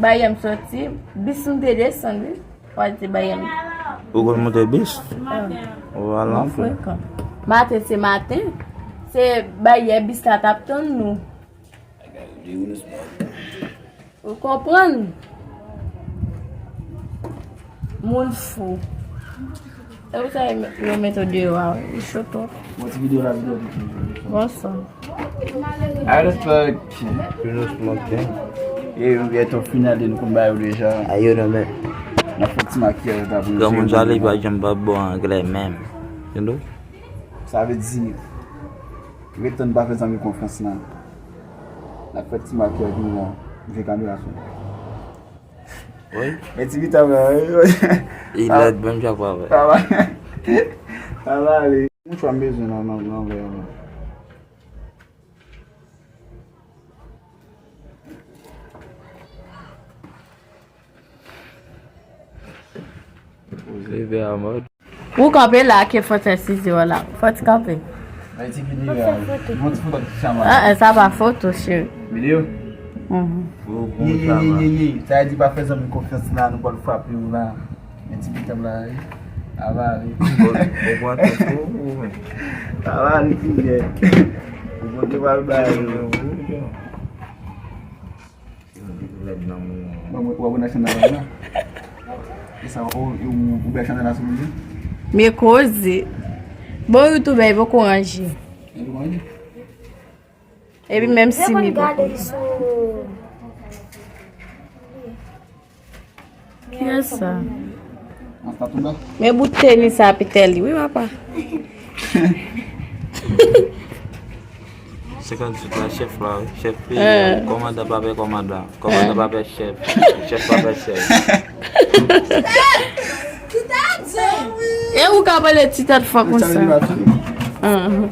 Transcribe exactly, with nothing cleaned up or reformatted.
Bayè m soti, bis m te desann, wi. Wè te bayè m. Ou konn monte bis? Ou al Mwen anpil. Frekan. Maten se maten. Se bayè bis la t ap tann nou. Ou konprann? Moun fou. E ou sa yo met ou deyò a, wi. Li cho twòp. Bon, ti videyo la, videyo tout. Bonswa. I respect. Pinous monte. E ou gen ton final de nou konn ba yo deja. Ayo nan men. N ap fè ti makiyaj la pou nou. Granmoun sa li pa janm pa bon anglè menm. You know? Sa vle di, ret tann pa fè zanmi konfyans la. N ap fè ti makiyaj nou la. Vye kamera sou. Wi. Men ti pita mwen, wi. Li lèd menm jan pa vre. Sa va. Sa va ale. Mouchwa m bezwen nan nan nan lè an. Leve a mòd. Ou kanpe la ke fò fè size w la. Fò ti kanpe. Bay ti videyo a. Yon ti foto ti chama. Ah, ah, sa pa foto, cheri. Videyo? Mhm. Gwo Ye, bon ye, sa ye, ye, man. ye. Sa vle di pa fè zanmi konfyans la, nou pral frape ou la. Men ti pitan la, wi. Sa va ale. Ou pran tèt ou ou men. Sa va ale, ti jèn. Ou konte pral bay. Bon, mwen, w ap nan chanèl la. E sa, ou, ou, ou bèl chanèl la sou moun yo? Men koze. Bon, youtubè, e poko ranje. E nou manje? Epi menm si Mwen li konn gade poko. Li sou Kiyès sa? An sa tou la? Men bout tenis sa pitèli, wi, papa. Senkanntuit la, chèf la, wi. Chèf peyi a. Kòmandan pa pè kòmandan. Kòmandan pa pè chèf. Chèf pa pè chèf. E ou ka pale ti tèt fò konsa. Mhm.